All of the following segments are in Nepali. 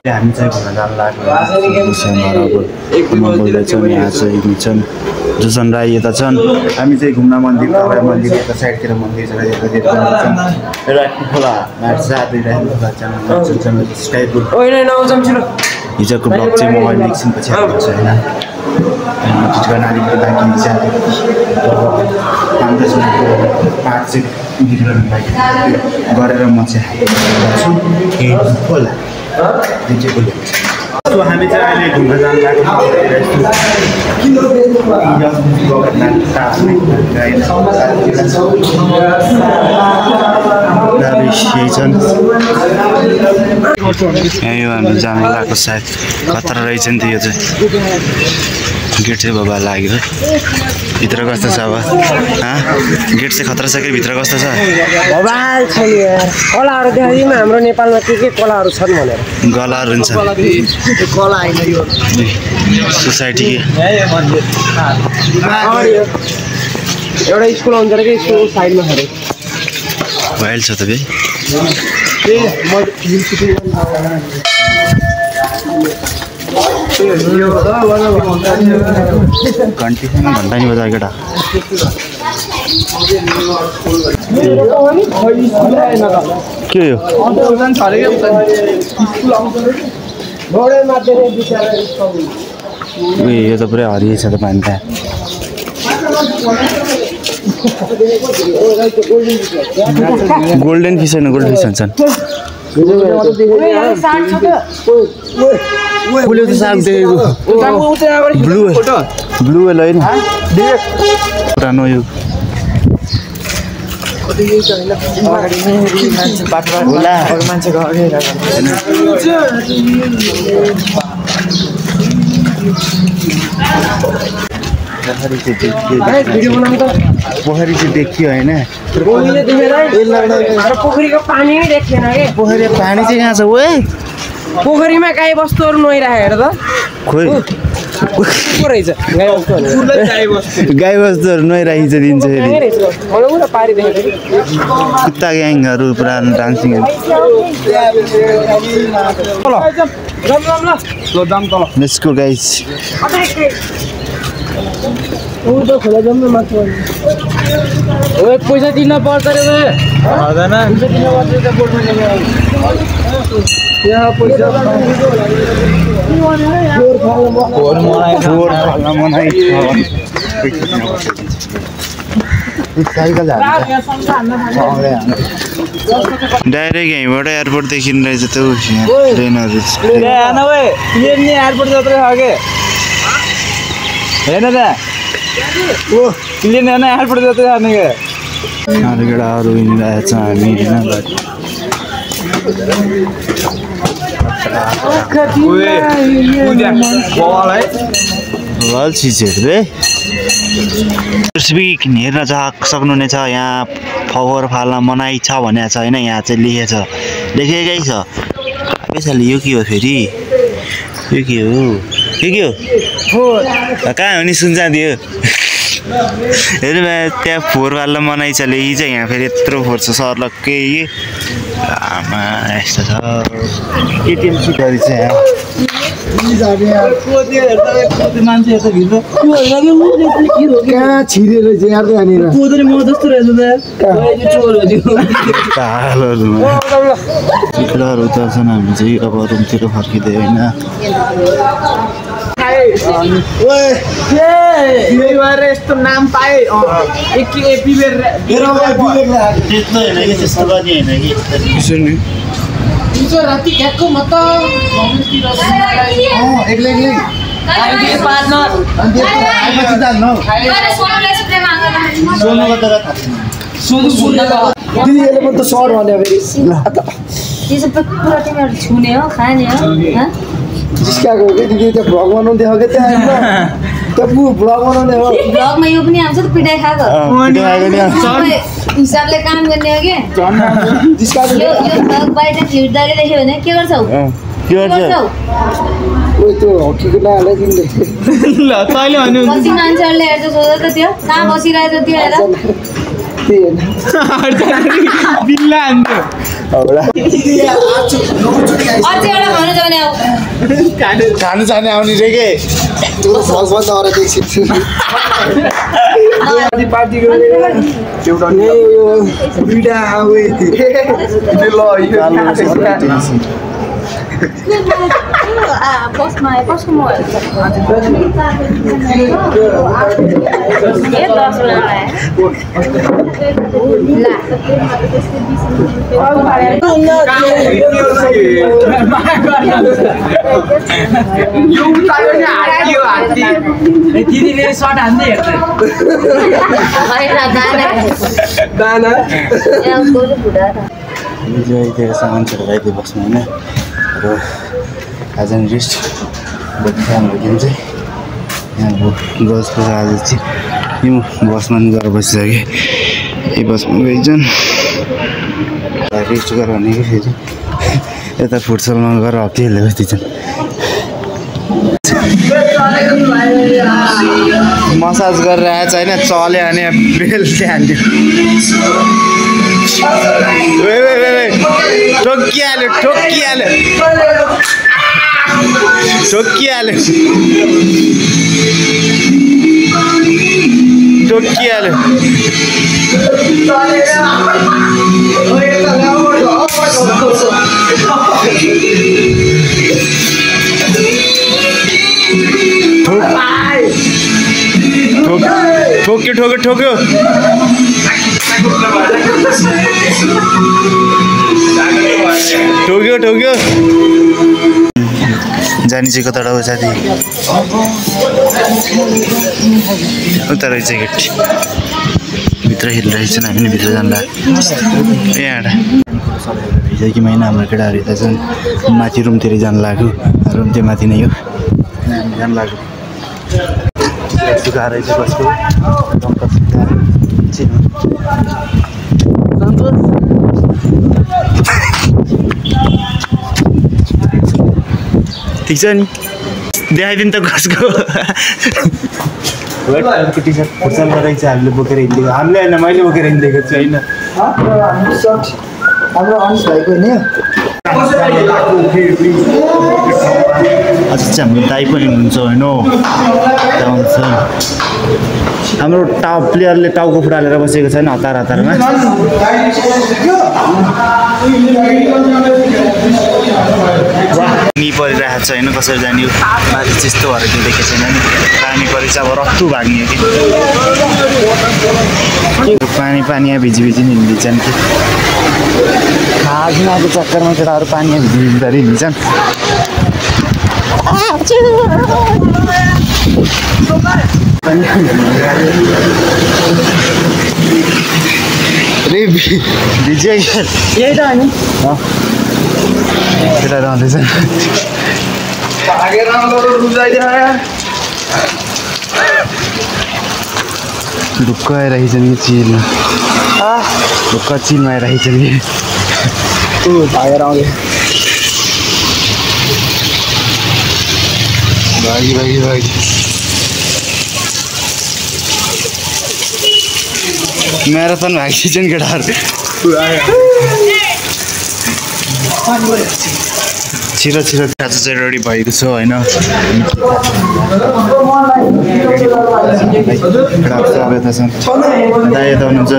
हामी चाहिँ घुम्न जान लाग्छौँ यहाँ चाहिँ छन् जुसन राई यता छन् हामी चाहिँ घुम्न मन्दिर मन्दिर यता साइडतिर मन्दिर छ यतातिर एउटा खोला हिजोको ब्लग चाहिँ म अहिले एकछिनपछि हाल्छु होइन पाठ चाहिँ गरेर म चाहिँ खोला हामी चाहिँ अहिले घुम्न जान यो हामी जान लागेको सायद खतरा रहेछ नि त यो चाहिँ गेट चाहिँ बाबा लाग्यो भित्र कस्तो छ अब गेट चाहिँ खतरा छ कि भित्र कस्तो छ बबाल छ नि यार कलाहरु देखाइदिउँ हाम्रो नेपालमा के कलाहरु छन् भनेर गलाहरु हुन्छ कला हैन यो सोसाइटी एउटा स्कुल हुन्छ के स्कुल साइडमा खरे वाइल्ड छ त बे घन्टी घन्टा नि बजा केटा के हो यो त पुरै हरियो छ त पानी त गोल्डन फिस होइन गोल्ड फिस हुन्छन् फुल्यो त साग देखेको ब्लू वेल होइन पुरानो यो पोखरी चाहिँ देखियो होइन पोखरीको पानी नै देखिएन के पोखरी पानी चाहिँ कहाँ छ ओए पोखरीमा गाई बस्तुहरू नुहाइरहेको हेर त खोइ रहेछ गाई बस्तुहरू नुहाइराखिन्छ दिन्छ कुत्ता ग्याङहरू पुरानो डान्सिङ लेट्स गो गाइस पैसा दिन पर्छ रे डाइरेक्ट यहीँबाट एयरपोर्ट देखिनु रहेछ त ट्रेनहरू एयरपोर्ट जत्रै छ के हेर्न त प्लेन एयरपोर्ट जत्रै जाने के केटाहरू हिँडिरहेको छ हामी होइन चिजहरू रे हेर्न सक्नुहुनेछ यहाँ फोहोर फाल्न मनाइ छ भनेको छ होइन यहाँ चाहिँ लेखेकै छ पैसाले यो के हो फेरि यो के हो कहाँ हो नि सुनचाँदी हो हेर्नु त्यहाँ फोहोर फाल्न मनाइ छ लेखी चाहिँ यहाँ फेरि यत्रो फोहोर छ सर्लक्कै आमा यस्तो छ एटिएम सिटहरू चाहिँ केटाहरू त छन् हामी चाहिँ अब रुमतिर फर्किँदै होइन यस्तो नाम पाए राति घ्याक्को म त छुने हो खाने हो जिस्काको के दिदी त्यो भ्लग बनाउँदै हो के त्यहाँ त्यो भ्लग बनाउँदै हो भ्लगमा यो पनि आउँछ त पिटाइ खाएको हिसाबले काम गर्ने हो के जिस्काको यो भ्लग बाहिर छिर्दाले देख्यो भने के गर्छौ के गर्छौ ओइ त्यो हकीको नाले तिमीले ल तैँले भन्नु बसी मान्छेहरूले हेर्छ सोध त त्यो कहाँ बसिरहेछ त्यो हेर बिल्ला हान्थ्यो अझै एउटा भन्नु छ भने खानु जाने आउने रे के भगवान अरे देखिछु पार्टी गरेर एउटा यो दुईटा आवे ल बसमा कसको मोबाइल छ दिदीले सर्ट हान्दै हेर्छ दाना सामानहरू राख्दै बस्नु होइन र आज नि रेस्ट हाम्रो गेम चाहिँ यहाँ बसको आज चाहिँ यो बसमा नि गएर बसिसकेँ यो बसमा गइन्छन् रेस्ट गरेर भनेको फेरि यता फुटसलमा गएर हप्ती हेर्दै बस्दैछन् मसाज गरेर आएछ होइन चल्यो भने बेल हान्थ्यो ठोकिहाल्यो ठोकिहाल्यो ठोकिहाल्यो ठोकिहाल्यो ठोक्यो ठोक्यो ठोक्यो ठोक्यो ठोक्यो जानी चाहिँ कताबाट हो साथी उता रहेछ गेट भित्र हेरिरहेछन् हामी नि भित्र जान्ला यहाँ हिजो कि महिना हाम्रो केटाहरू यता चाहिँ माथि रुमतिर जानु लाग्यो रुम चाहिँ माथि नै हो जानु लाग्यो सुगा रहेछ बसको ठिक छ नि देखाइदिनु त कसको टी सर्ट फुटसल रहेछ हामीले बोकेर हिँडेको हामीले होइन मैले बोकेर हिँडेको छु होइन हाम्रो अनिस भाइको नि अझ चाहिँ हाम्रो दाइ पनि हुनुहुन्छ होइन हाम्रो प्लेयरले टाउको फुटालेर बसेको छैन हतार हतारमा पानी परिरहेको छ होइन कसरी जाने हो माथि त्यस्तो भएर त्यो देखेको छैन नि पानी परि चाहिँ अब रक्तु भाग्ने कि पानी यहाँ भिजी भिजी नि हिँड्दैछन् कि खानाको चक्करमा केटाहरू पानी भिजी भिजिँदा हिँड्छन् भिजियो यही त अनि केटा रहँदैछ ढुक्क आइरहेछन् कि चिलमा ढुक्क चिलमा आइरहेछन् कि भागेर आउँदै भागी भागी भागी म्याराथन भागिसन् केटाहरू छिटो छिटो खाजा चाहिँ रेडी भएको छ होइन केटाहरू चाहिँ अब यता छन् दाइ यता हुनुहुन्छ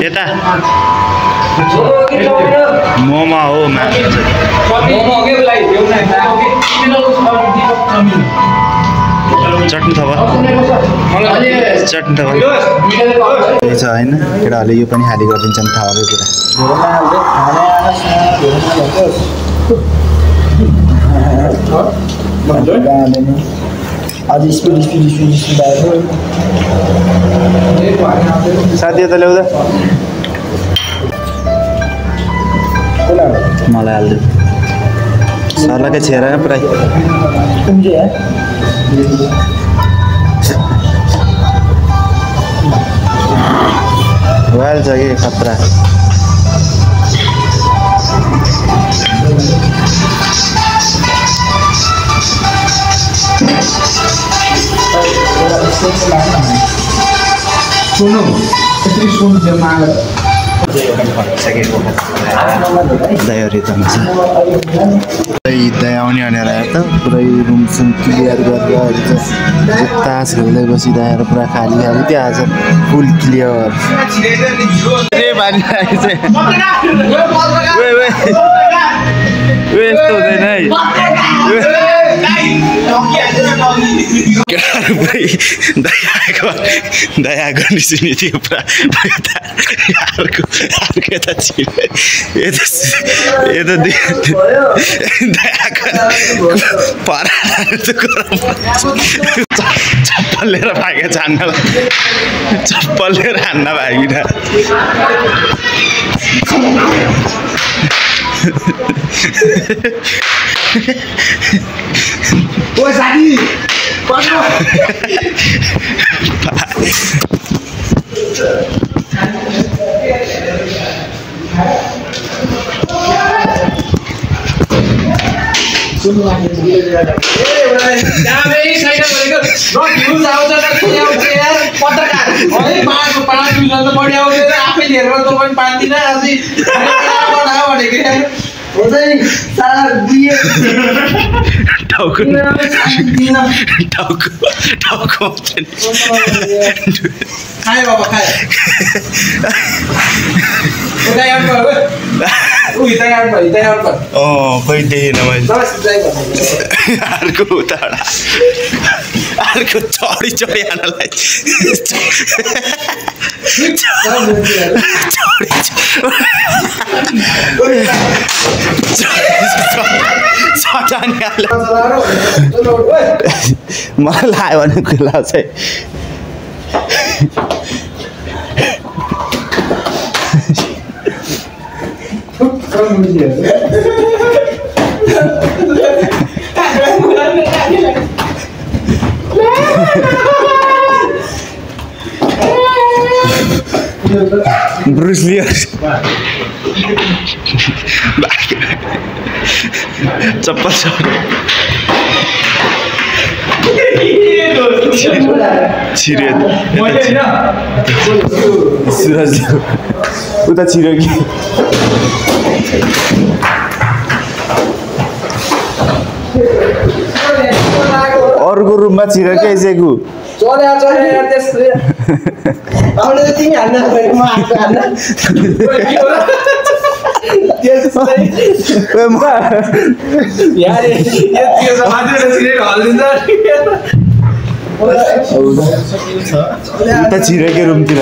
यता मोमो हो चट्नी थप चट्नी थप छ होइन केटाहरूले यो पनि खाली गरिदिन्छन् थाहा भएको कुरा आज स्पिड आयो साथी यता ल्याउँदा मलाई हाल्दै सरलाई छेरा पुरै भइहाल्छ कि खतरा सुनो यसरी सुन जम्मा दयाहरू दया आउने भनेर आयो त पुरै रुमसुम क्लियर गरेर तास खेल्दै बसिरहेर पुरा खाली खाली त्यहाँ आज फुल क्लियर यस्तो हुँदैन है दया गर्ने सुनेको पुरा अर्को यता चप्पल लिएर भाग्यो छान्नलाई चप्पल लिएर हान्न भागिन ओ साथी खोइ देखेन मैले अर्को उताबाट अर्को चढी चढी हानलाई मलाई लाग्यो भने खुला चाहिँ Bruce Lee चप्पल छिर्यो सुरज उता छिर्यो कि अर्को रुममा छिर्यो क्या यसैको तिमी हान्न म आएको हान्न उता छिरेको रुमतिर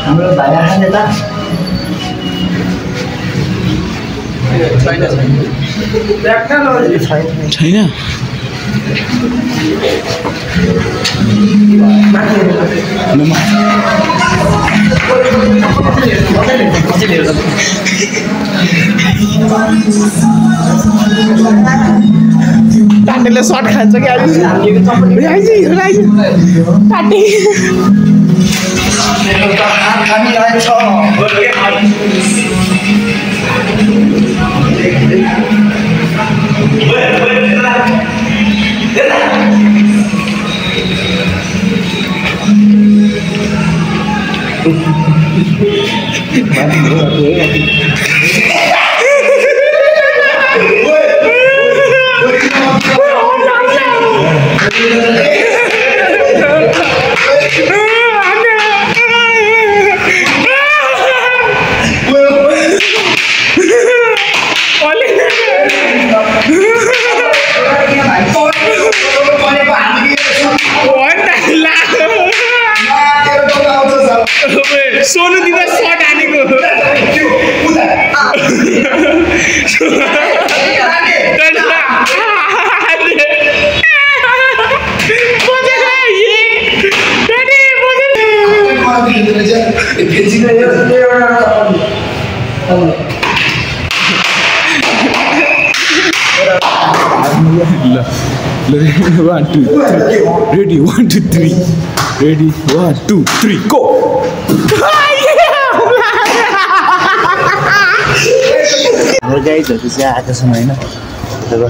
हाम्रो भाइ आएन त छैन टाटेले सर्ट खान्छ कि टाटे Olha! सोनु दिँदा सर्ट हानेको One, two, three. Ready, 1, 2, 3. Ready, 1, 2, 3, go! हाम्रो गाइजहरू चाहिँ आएको छन् होइन अब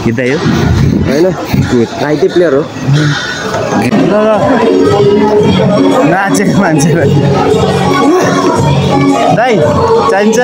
गीता यो होइन राइटै प्लेयर हो नाचेको मान्छेलाई दाइ चाहिन्छ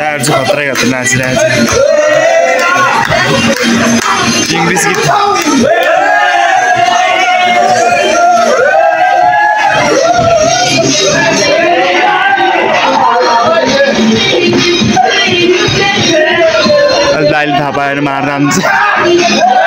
दाइहरू चाहिँ खतरै खतरै नाचिरहेको छ इङ्ग्लिस गीत दाइले थाहा पाएर मार्न आउँछ